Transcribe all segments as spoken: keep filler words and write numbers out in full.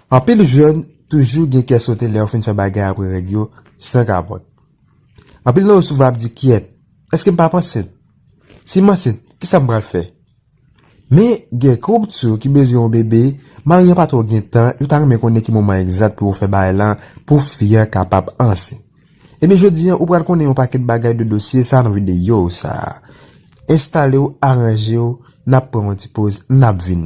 Anpil jèn toujou gen kè sote lè yo fin fè bagay apre règ yo san kapòt. Anpil nan yo souvan ap di, "Kyèt, èske m p ap ansent? Si m ansent, kisa m pral fè?" Men, gen koup tou ki bezwen yon bebe, mari an pa twò gen tan, yo ta renmen konnen ki moman egzat pou yo fè bagay lan, pou fi an kapab ansent. Ebyen, jodi an, ou pral konnen yon pakèt bagay de dosye sa nan videyo sa a. Enstale w, aranje w, n ap pran yon ti poz, n ap vini.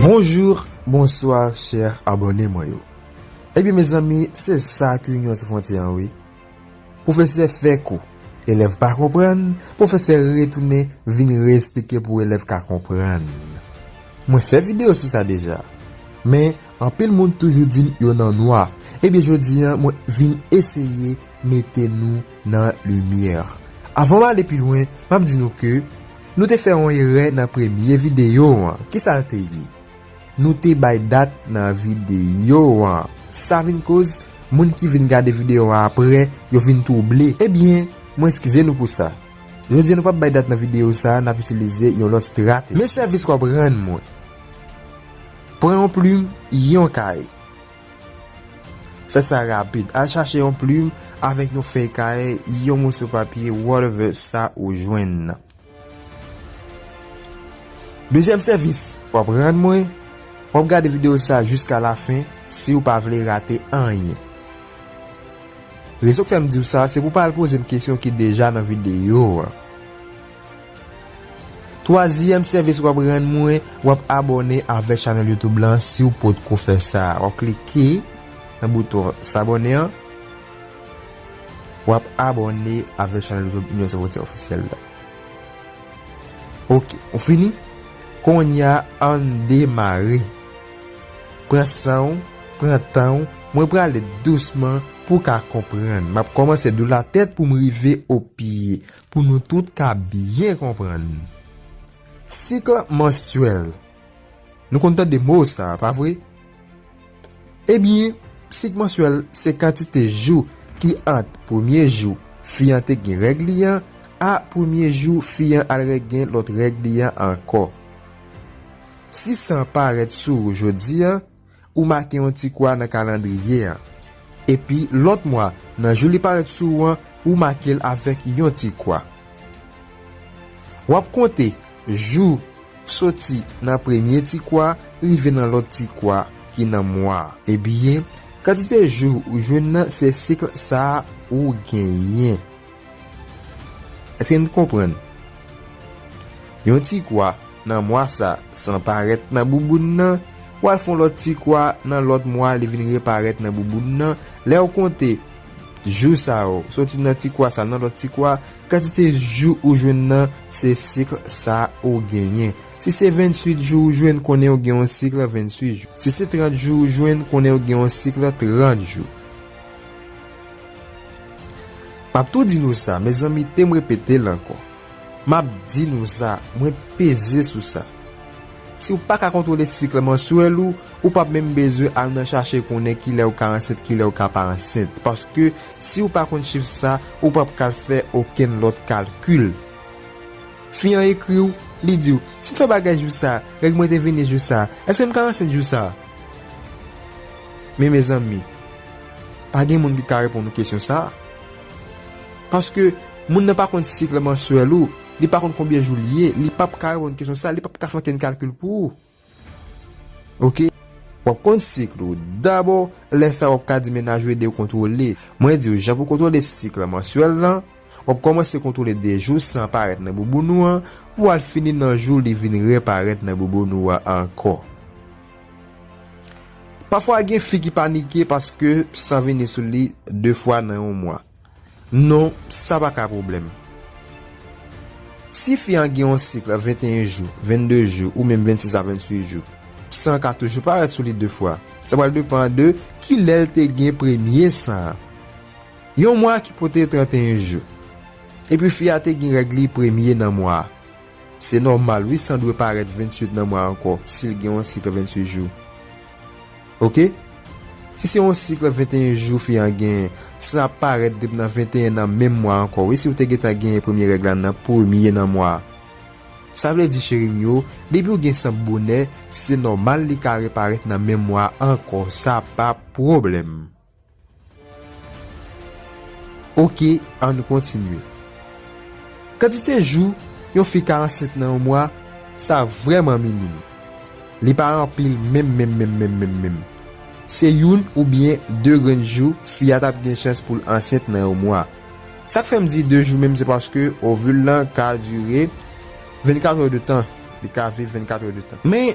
Bonjou, bonswa, chè abòne mwen yo. Ebyen, mezanmi, se sa ke Unyon San Fwontyè an, wi. Pwofesè fè kou, elèv pa konprann, pwofesè retounen vin reesplike pou elèv ka konprann. Mwen fè videyo sou sa deja, men anpil moun toujou di m yo nan nwa. Ebyen, jodi an, mwen vin eseye mete nou nan limyè. Avan m ale pi lwen, m ap di nou ke nou te fè yon erè nan premye videyo an. Kisa l te ye? Nou te bay dat nan videyo an. Sa vin koz moun ki vin gade videyo an apre, yo vin twouble. Ebyen, mwen eskize nou pou sa. Jodi a, nou p ap bay dat nan videyo sa a, n ap itilize yon lòt estrateji. Men sèvis w ap rann mwen. Pran yon plim, yon kay. Fè sa rapid. Al chache yon plim avèk yon fèy kay, yon moso papye, whatever sa ou jwenn nan. Dezyèm sèvis w ap rann mwen, w ap gade videyo sa a jiska lafen si w pa vle rate anyen. Rezon k fè m di w sa, se pou w pa al poze m kesyon ki deja nan videyo an. Twazyèm sèvis w ap rann mwen, w ap abòne avèk chanèl YouTube lan si w potko fè sa. W ap klike nan bouton s'abonner an, w ap abòne avèk chanèl YouTube Unyon San Fwontyè Ofisyèl la. Oke, ou fini? Kounye a, ann demare. Pran san w, pran tan w, mwen prale dousman pou w ka konprann. M ap kòmanse dou latèt pou m rive o pye, pou nou tout ka byen konprann. Sik manstrèl. Nou konn tande mo sa, pa vre? Ebyen, sik manstrèl se kantite jou ki ant premye jou fi an te gen règ li an a premye jou fi an al règen lòt règ li an ankò. Si san parèt sou ou jodi a, ou make yon ti kwa nan kalandriye an. Epi lòt mwa, nan jou li parèt sou ou an, ou make l avèk yon ti kwa. W ap konte jou soti nan premye ti kwa rive nan lòt ti kwa ki nan mwa a. Ebyen, kantite jou ou jwenn nan se sik sa a ou genyen. Èske n konprann? Yon ti kwa nan mwa sa san parèt nan bouboun nan, w al fè yon lòt ti kwa nan lòt mwa, li vin reparèt nan bouboun nan. Lè w konte jou sa yo, soti nan ti kwa sa nan lòt ti kwa, kantite jou ou jwenn nan, se sik sa ou genyen. Si se venntuit jou ou jwenn, konnen ou gen yon sik venntuit jou. Si se trant jou ou jwenn, konnen ou gen yon sik trant jou. M ap tou di nou sa, mezanmi, te m repete l ankò. M ap di nou sa, mwen peze sou sa. Si w pa ka kontwole sik manstrèl ou, ou p ap menm bezwen al nan chache konnen kilè ou ka ansent, kilè ou ka pa ansent. Paske si w pa konn chif sa, ou p ap ka fè okenn lòt kalkil. Fi an ekri w, li di w, "Si m fè bagay jou sa, règ mwen te vini jou sa, èske m ka ansent jou sa?" Men mezanmi, pa gen moun ki ka reponn ou kesyon sa a. Paske moun nan pa konn sik manstrèl ou, li pa konn konbyen jou li ye, li p ap ka reponn kesyon sa a, li p ap ka fè okenn kalkil pou ou. Oke? W ap konn sik ou dabò, lè sa w ap ka di mennaj ou ede w kontwole. Mwen di w jan pou kontwole sik manstrèl lan, w ap kòmanse kontwole de jou san parèt nan bouboun ou an, pou w al fini nan jou li vin reparèt nan bouboun ou an ankò. Pafwa gen fi ki panike paske san vini sou li de fwa nan yon mwa. Non, sa pa ka pwoblèm. Si fi an gen yon sik venteyen jou, vennde jou, ou menm vennsis a venntuit jou, san ka toujou parèt sou li de fwa. Sa pral depann de kilè l te gen premye san an. Yon mwa ki pote tranteyen jou. Epi fi a te gen règ li premye nan mwa a. Se nòmal wi, san dwe parèt venntuit nan mwa ankò, si l gen yon sik venntuit jou. Oke? Si se yon sik venteyen jou fi an gen, san ap parèt depi nan venteyen nan menm mwa ankò wi, si w te gentan genyen premye règ la nan premye nan mwa a. Sa vle di, cheri m yo, depi w gen san bonè, se nòmal li ka reparèt nan menm mwa a ankò, sa pa pwoblèm. Oke, ann kontinye. Kantite jou yon fi ka ansent nan yon mwa, sa vrèman minim. Li pa anpil menm, menm, menm, menm, menm, menm. Se youn oubyen de grenn jou fi a t ap gen chans pou l ansent nan yon mwa. Sa k fè m di de jou menm, se paske ovil lan ka dire vennkat è de tan. Li ka viv vennkat è de tan. Men,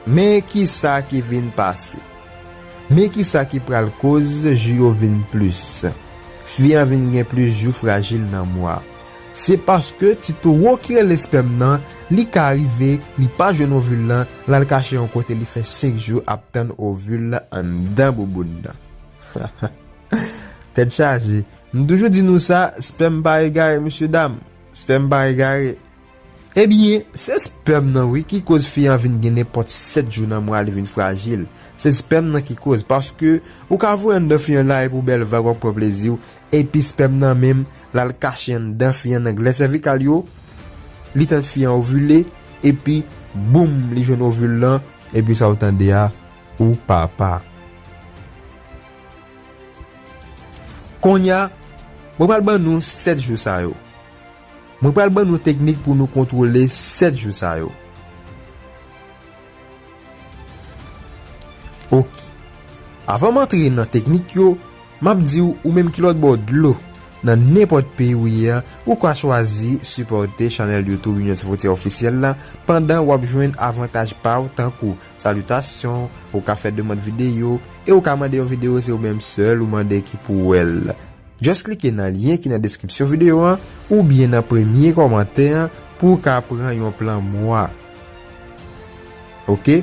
men kisa ki vin pase? Men kisa ki pral koz jou yo vin plis? Fi an vin gen plis jou frajil nan mwa. Se paske ti towo ki rele spèm nan, li ka rive, li pa jwenn ovil lan, l al kache yon kote, li fè senk jou ap tann ovil lan anndan bouboun nan. Tèt chaje. M toujou di nou sa, spèm pa egare, mesye dam. Spèm pa egare. Ebyen, se spèm nan wi ki koz fi an vin gen nenpòt sèt jou nan mwa li vin frajil. Se spèm nan ki koz, paske ou ka voye anndan fi an la epi w bèl vag w ap pran plezi w, epi spèm nan menm, l al kache anndan fi an nan glè sèvikal yo, li tann fi an ovile, epi boum, li jwenn ovil lan, epi sa w tande a, ou papa. Kounye a, mwen pral ban nou sèt jou sa yo. Mwen pral ban nou teknik pou nou kontwole sèt jou sa yo. Oke. Avan m antre nan teknik yo, m ap di w, ou menm ki lòt bò dlo, nan nenpòt peyi w ye a, ou ka chwazi sipòte chanèl YouTube Union Sans Frontières Officiel la, pandan w ap jwenn avantaj pa w, tankou salitasyon, ou ka fè demann videyo, e ou ka mande yon videyo, se ou menm sèl ou mande ki pou wè l. Just klike nan lyen ki nan deskripsyon videyo an oubyen nan premye kòmantè an pou w ka pran yon plan mwa. Oke?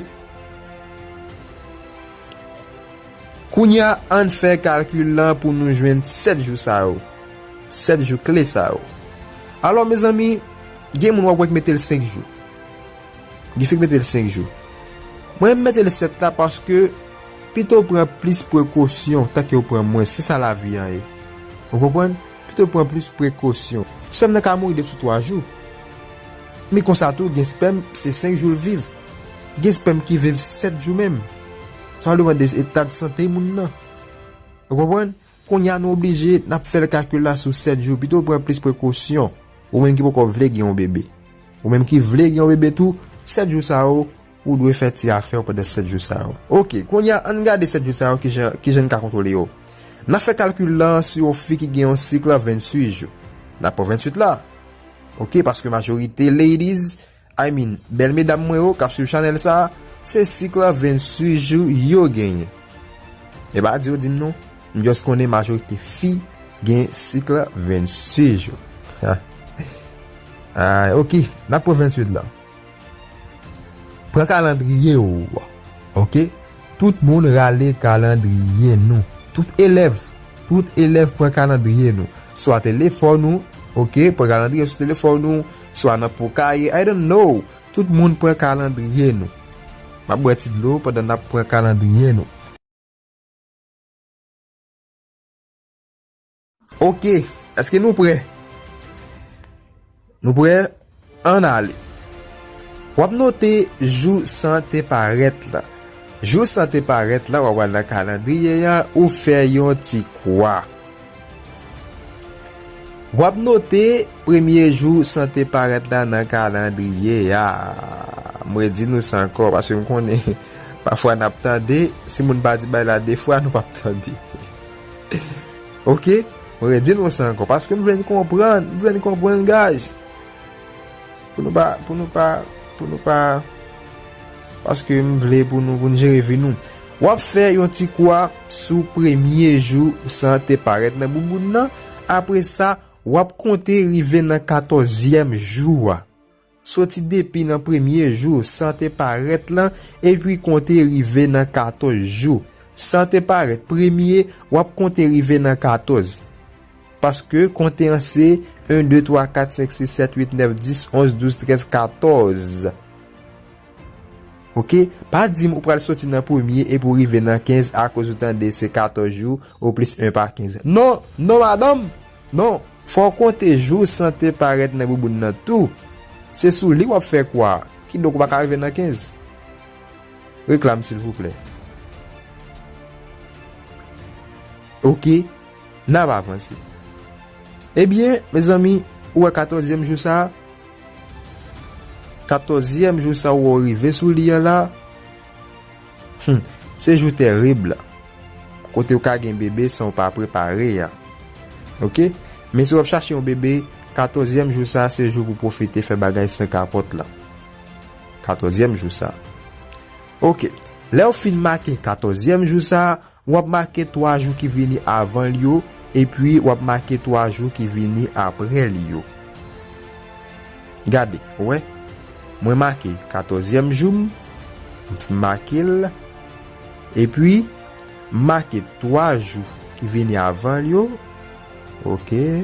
Kounye a, ann fè kalkil lan pou nou jwenn sèt jou sa yo. Sèt jou kle sa yo. Alò, mezanmi, gen moun w ap wè k mete l senk jou. Gen fi k mete l senk jou. Mwen, m mete l sèt la paske pito w pran plis prekosyon tanke w pran mwens. Se sa lavi an ye. Ou konprann? Pito w pran plis prekosyon. Spèm nan ka mouri depi sou twa jou. Men konsa tou, gen spèm, se senk jou l viv. Gen spèm ki viv sèt jou menm. Sa depann de eta de sante moun nan. Ou konprann? Kounye a nou oblije, n ap fè l kalkil la sou sèt jou. Pito w pran plis prekosyon. Ou menm ki poko vle gen yon bebe. Ou menm ki vle gen yon bebe tou, sèt jou sa yo, ou dwe fè ti afè w pandan sèt jou sa yo. Oke, kounye a, ann gade sèt jou sa yo, kijan, kijan n ka kontwole yo. N ap fè kalkil lan sou yon fi ki gen yon sik venntuit jou. N ap pran venntuit la. Oke, paske majorite ladies, I mean, bèl medam mwen yo k ap swiv chanèl sa a, se sik venntuit jou yo genyen. E pa di yo di m non, m just konnen majorite fi gen sik venntuit jou. Ah, oke, n ap pran venntuit la. Pran kalandriye w, oke? Tout moun rale kalandriye nou. Tout elèv, tout elèv pran kalandriye nou. Swa telefòn ou, oke, pran kalandriye sou telefòn ou, swa nan po kaye, I don't know. Tout moun pran kalandriye nou. M ap bwè ti dlo pandan n ap pran kalandriye nou. Oke, èske nou prè? Nou prè? Ann ale. W ap note jou san te parèt la. Jou san te parèt la, w ap al nan kalandriye a, ou fè yon ti kwa. W ap note premye jou san te parèt la nan kalandriye a. Mwen di nou sa ankò, paske m konnen pafwa n ap tande, si moun pa di bagay la de fwa, nou p ap tande. Oke? Mwen di nou sa ankò, paske m vle n konprann, m vle n konprann, guys. Pou nou pa, pou nou pa, pou nou pa, paske m vle pou nou, pou n jere vi nou. W ap fè yon ti kwa sou premye jou san te parèt nan bouboun nan. Apre sa, w ap konte rive nan katòzyèm jou a. Soti depi nan premye jou san te parèt lan, epi konte rive nan katòz jou. San te parèt premye, w ap konte rive nan katòz. Paske konte an se en, de, twa, kat, senk, sis, sèt, uit, nèf, dis, onz, douz, trèz, katòz. Oke? Pa di m ou pral soti nan premye epi w rive nan kenz akoz ou tande se katòz jou ou plis en pa kenz. Non, non, madanm! Non, fò w konte jou san te parèt nan bouboun nan tou. Se sou li w ap fè kwa. Kidonk ou pa ka rive nan kenz. Reklam, silvouplè. Oke, n ap avanse. Ebyen, mezanmi, ou wè katòzyèm jou sa a? Katòzyèm jou sa a, ou rive sou li an la. Hmm, se jou tèrib la. Kote w ka gen bebe san w pa prepare a. Oke? Men si w ap chache yon bebe, katòzyèm jou sa a, se jou pou pwofite fè bagay san kapòt la. Katòzyèm jou sa a. Oke. Lè w fin make katòzyèm jou sa a, w ap make twa jou ki vini avan l yo, epi w ap make twa jou ki vini apre l yo. Gade, ou wè? Mwen make katòzyèm jou m, m make l, epi m make twa jou ki vini avan l yo. Oke.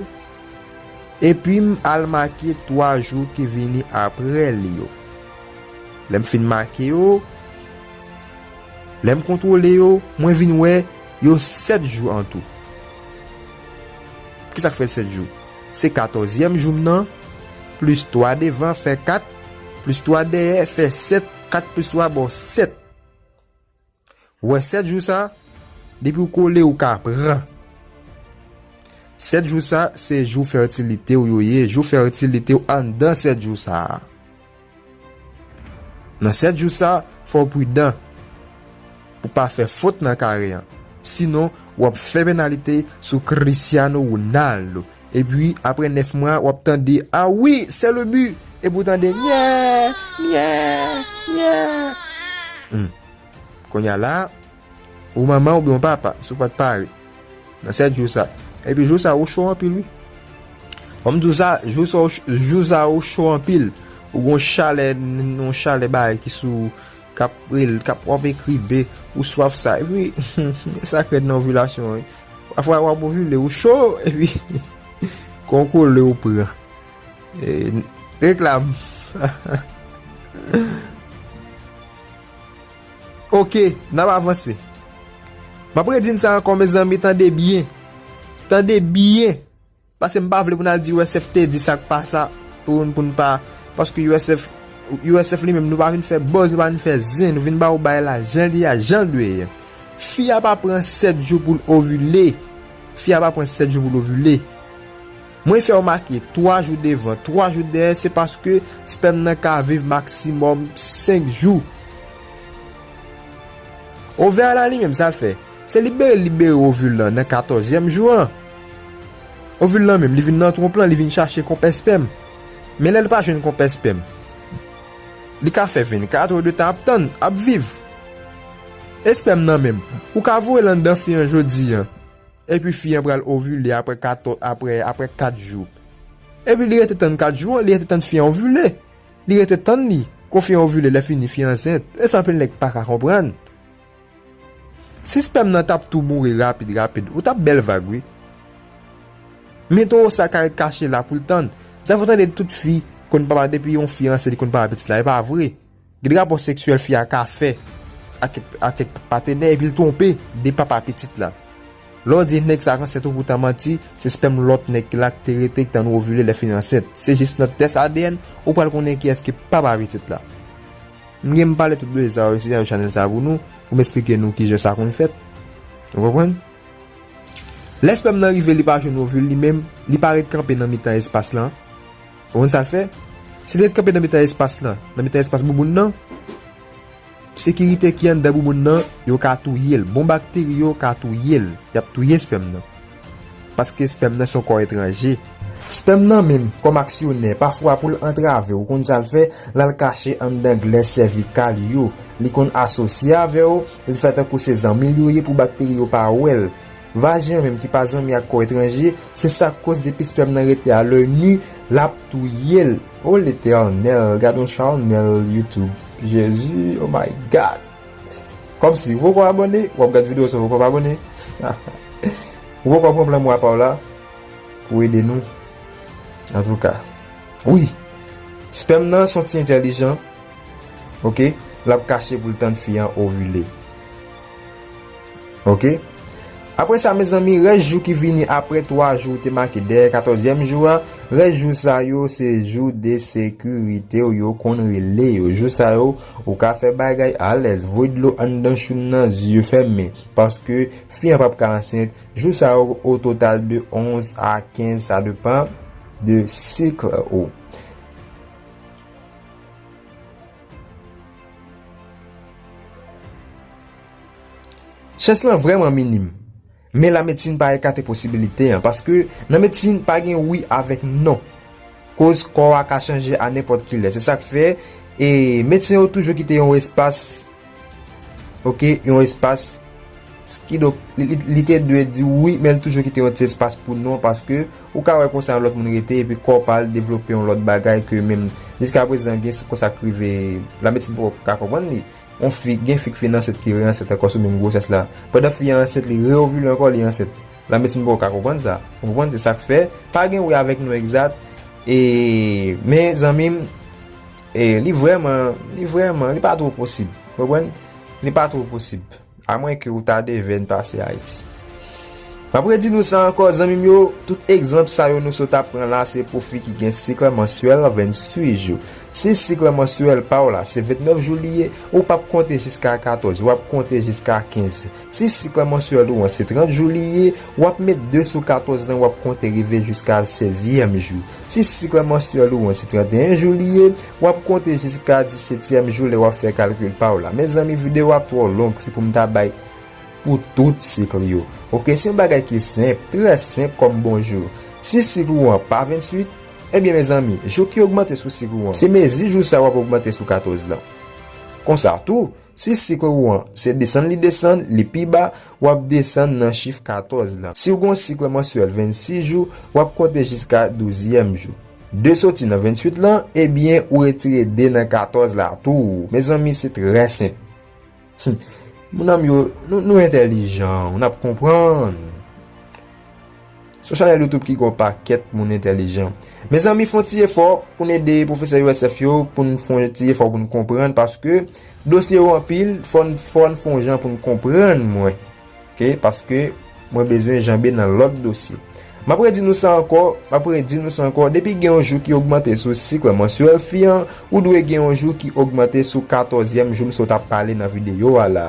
Epi m al make twa jou ki vini apre l yo. Lè m fin make yo, lè m kontwole yo, mwen vin wè yo sèt jou an tou. Kisa k fè l sèt jou? Se katòzyèm jou m nan, plis twa devan fè kat, plis twa dèyè fè sèt, kat plis twa ba w sèt. Ou wè sèt jou sa, depi w kole ou ka pran. Sèt jou sa, se jou fètilite w yo ye, jou fètilite w anndan sèt jou sa a. Nan sèt jou sa, fò w pridan pou pa fè fot nan kare an. Sinon, w ap fè penalite sou Cristiano Ronaldo. Epi, apre nèf mwa, w ap tande, ah oui, c'est le but! Epi w tande, nyè, nyè, nyè. Hmm. Kounye a la, ou manman oubyen ou papa, si w pa t pare. Nan sèt jou sa. Epi jou sa, ou cho anpil, wi. Fò m di w sa, jou sa, ou ch-, jou sa, ou cho anpil. Ou gon chalè, yon chalè bagay ki sou, k ap rele, k ap w ap ekribe, ou swaf sa. Epi, sa k rèd nan ovilasyon, wi. Pafwa, w ap ovile, ou cho, epi, kon kole ou pran. E, reklam. Oke, n ap avanse. M ap redi n sa ankò, mezanmi, tande byen. Tande byen. Paske m pa vle pou n al di U S F te di sa k pa sa, pou n, pou n pa, paske U S F, U S F li menm, nou pa vin fè buzz, nou pa vin fè zen, nou vin ba w bagay la jan l ye a, jan l dwe ye. Fi a pa pran sèt jou pou l ovile. Fi a pa pran sèt jou pou l ovile. Mwen fè w make twa jou devan, twa jou dèyè, se paske spèm nan ka viv maksimòm senk jou. Ovè a la li menm, sa l fè? Se libere l libere ovil lan nan katòzyèm jou an. Ovil lan menm, li vin nan twonp lan, li vin chache konpè spèm. Men lè l pa jwenn konpè spèm, li ka fè vennkat è de tan ap tann, ap viv. E spèm nan menm, ou ka voye l anndan fi an jodi an. Epi fi an pral ovile apre katò-, apre, apre kat jou. Epi li rete tann kat jou an, li rete tann fi an ovile. Li rete tann li. Kon fi an ovile, lè fini, fi an ansent. E sa anpil nèg pa ka konprann. Si spèm nan t ap tou mouri rapid, rapid, ou t ap bèl vag, wi. Men towo sa ka ret kache la pou l tann. Sa fè w tande tout fi konn papa depi yon fi ansent, li konn papa pitit la. E pa vre. Gen rapò seksyèl fi a ka fè ak, ak kèk patenè epi l twonpe de papa pitit la. Lè w di nèg sa k ansent ou poutan manti, se spèm lòt nèg la k te rete k tann ou ovile lè fini ansent. Se jis nan tès A D N ou pral konnen kiyès ki papa pitit la. M gen m pale tout de sa yo isi a sou chanèl sa pou nou, pou m esplike nou kijan sa konn fèt. Ou konprann? Lè spèm nan rive, li pa jwenn ovil li menm, li pa ret kanpe nan mitan espas lan. Ou konn sa l fè? Si li ret kanpe nan mitan espas lan, nan mitan espas bouboun nan, sekirite ki anndan bouboun nan, yo ka touye l. Bon bakteri yo ka touye l. Y ap touye spèm nan. Paske spèm nan se yon kò etranje. Spèm nan menm, kòm aksyonè, pafwa pou l antrave w, ou konn sa l fè? L al kache anndan glè sèvikal yo. Li konn asosye avè w, li fè tankou se zanmi l yo ye pou bakteri yo pa wè l. Vajen an menm ki pa zanmi ak kò etranje, se sa k koz depi spèm nan rete a lè ni, l ap touye l. O Letènèl, gad yon chanèl YouTube. Jezi, oh my God. Kòmsi, ou poko abòne, w ap gad videyo sa, ou poko abòne. Ou poko pran plan mwa pa w la pou ede nou. Antouka, wi, spèm nan se yon ti entèlijan, oke, l ap kache pou l tann fi an ovile. Oke? Apre sa, mezanmi, rès jou ki vini apre twa jou ou te make dèyè katòzyèm jou a, rès jou sa yo se jou de sekirite w yo konn rele yo. Jou sa yo, ou ka fè bagay alèz, voye dlo anndan choun nan zye fèmen, paske fi an p ap ka ansent. Jou sa yo, o total de onz a kenz, sa depan de sik ou. Chans lan vrèman minim, men lamedsin pa ekate posibilite an, paske nan medsin pa gen wi avèk non. Koz kò a ka chanje a nenpòt ki lè. Se sa k fè, e, medsen yo toujou kite yon espas, oke, yon espas, kidonk, li, li, li te dwe di wi, men l toujou kite yon ti espas pou non, paske ou ka wè konsa yon lòt moun rete, epi kò pa l devlope yon lòt bagay ke menm jiska prezan gen konsa k rive, lamedsin poko ka konprann li. Yon fi, gen fi k fin ansent ki re-ansent ankò sou menm gwosès la. Pandan fi an ansent, li re-ovile ankò, li ansent. Lamedsin poko ka konprann sa. Ou konprann? Se sa k fè pa gen wi avèk non egzat. E, men, zanmi m, e, li vrèman, li vrèman, li pa twò posib. Ou konprann? Li pa twò posib. Amwenke ou ta devèn pase Ayiti. M ap redi nou sa ankò, zanmi m yo, tout egzanp sa yo nou sot ap pran la, se pou fi ki gen sik mansyèl venntuit jou. Si sik mansyèl pa w la se vennèf jou li ye, ou p ap konte jiska katòz, w ap konte jiska kenz. Si sik mansyèl ou an se trant jou li ye, w ap met de sou katòz lan, w ap konte rive jiska sèzyèm jou. Si sik mansyèl ou an se tranteyen jou li ye, w ap konte jiska disetyèm jou lè w ap fè kalkil pa w la. Mezanmi, videyo ap twò long, se pou m ta bay pou tout sik yo. Oke, se yon bagay ki senp, trè senp kòm bonjou. Si sik ou an pa venntuit, ebyen, mezanmi, jou ki ogmante sou sik ou an, se mezi jou sa w ap ogmante sou katòz lan. Konsa tou, si sik ou an se desann li desann, li pi ba, w ap desann nan chif katòz lan. Si w gen yon sik mansyèl vennsis jou, w ap konte jiska douzyèm jou. De soti nan venntuit lan, ebyen, ou retire de nan katòz la tou. Mezanmi, se trè senp. Hum. Moun an m yo, nou, nou entèlijan, n ap konprann. Se yon chanèl YouTube ki gen yon pakèt moun entèlijan. Mezanmi, fè yon ti efò pou n ede pwofesè U S F yo, pou n fè yon ti efò pou n konprann, paske dosye yo anpil, fò n, fò n fè yon jan pou n konprann mwen. Oke? Paske mwen bezwen janbe nan lòt dosye. M ap redi nou sa ankò, m ap redi nou sa ankò, depi gen yon jou ki ogmante sou sik mansyèl fi an, ou dwe gen yon jou ki ogmante sou katòzyèm jou m sot ap pale nan videyo a la.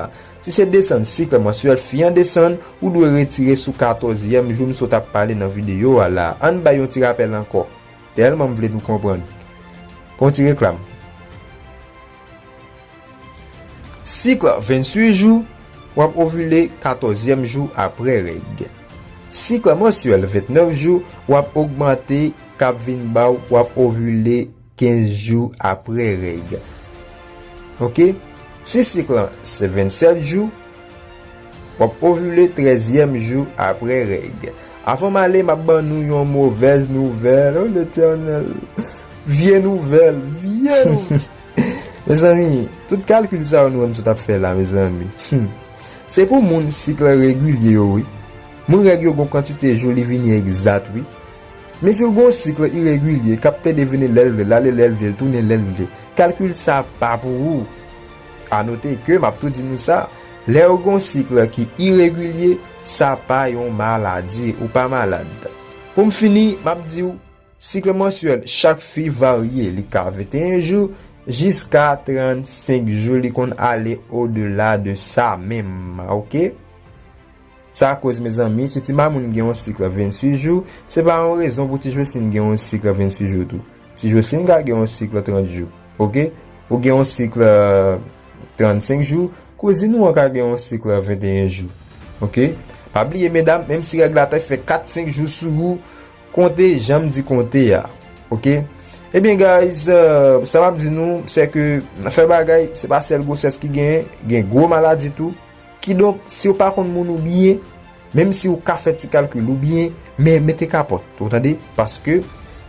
Si se desann sik mansyèl fi an desann, ou dwe retire sou katòzyèm jou m sot ap pale nan videyo a la. Ann bay yon ti rapèl ankò. Tèlman m vle nou konprann. Pran yon ti reklam. Sik venntuit jou, w ap ovile katòzyèm jou apre règ. Sik mansyèl vennèf jou, w ap ogmante, k ap vin ba w, w ap ovile kenz jou apre règ. Oke? Si sik lan se vennsèt jou, w ap ovile trèzyèm jou apre règ. Avan m ale, m ap ban nou yon movèz nouvèl. O Letènèl! Vye nouvèl! Vye nouvèl! Mezanmi, tout kalkil sa yo nou wè m sot ap fè la, mezanmi. Hmm. Se pou moun sik lan regilye yo, wi. Moun règ yo gon kantite jou li vini egzat, wi. Men si w gon sik iregilye k ap plede vini lè l vle l, ale lè l vle l, tounen lè l vle, kalkil sa pa pou ou. Anote ke m ap tou di nou sa, lè w gon sik ki iregilye, sa pa yon maladi, ou pa malad. Pou m fini, m ap di w, sik mansyèl chak fi varye, li ka venteyen jou jiska trannsenk jou, li konn ale odela de sa menm, oke? Sa koz, mezanmi, si ti mamoun gen yon sik vennsis jou, se pa yon rezon pou ti Joslin gen yon sik vennsis jou tou. Ti Joslin ka gen yon sik trant jou, oke? Ou gen yon sik trannsenk jou, kouzin ou an ka gen yon sik venteyen jou, oke? Pa bliye, medam, menm si règ la te fè kat, senk jou sou ou, konte jan m di konte a, oke? Ebyen, guys, euh, sa m ap di nou, se ke fè bagay, se pa sèl gwosès ki genyen, gen gwo maladi tou. Kidonk, si w pa konn moun ou byen, Menm si ou ka fè ti kalkil ou byen, men mete kapòt, ou tande? Paske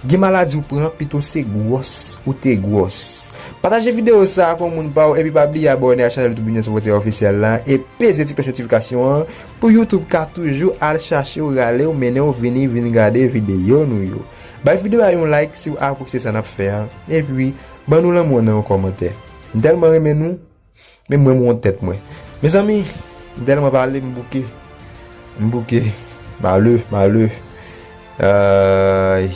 gen maladi ou pran, pito se gwòs ou te gwòs. Pataje videyo sa a ak yon moun pa w, epi pa bliye abòne ak chanèl YouTube Union Sopote Ofisyèl la, e peze ti klòch notifikasyon an, pou YouTube ka toujou al chache w, rale w, mennen w vini, vin gade videyo nou yo. Bay videyo a yon like si w apresye sa n ap fè a, epi ban nou lanmou nan yon kòmantè. M tèlman renmen nou, men mwen m wont tèt mwen. Mezanmi, m tèlman pale, m bouke. M bouke. Male, male. Ay.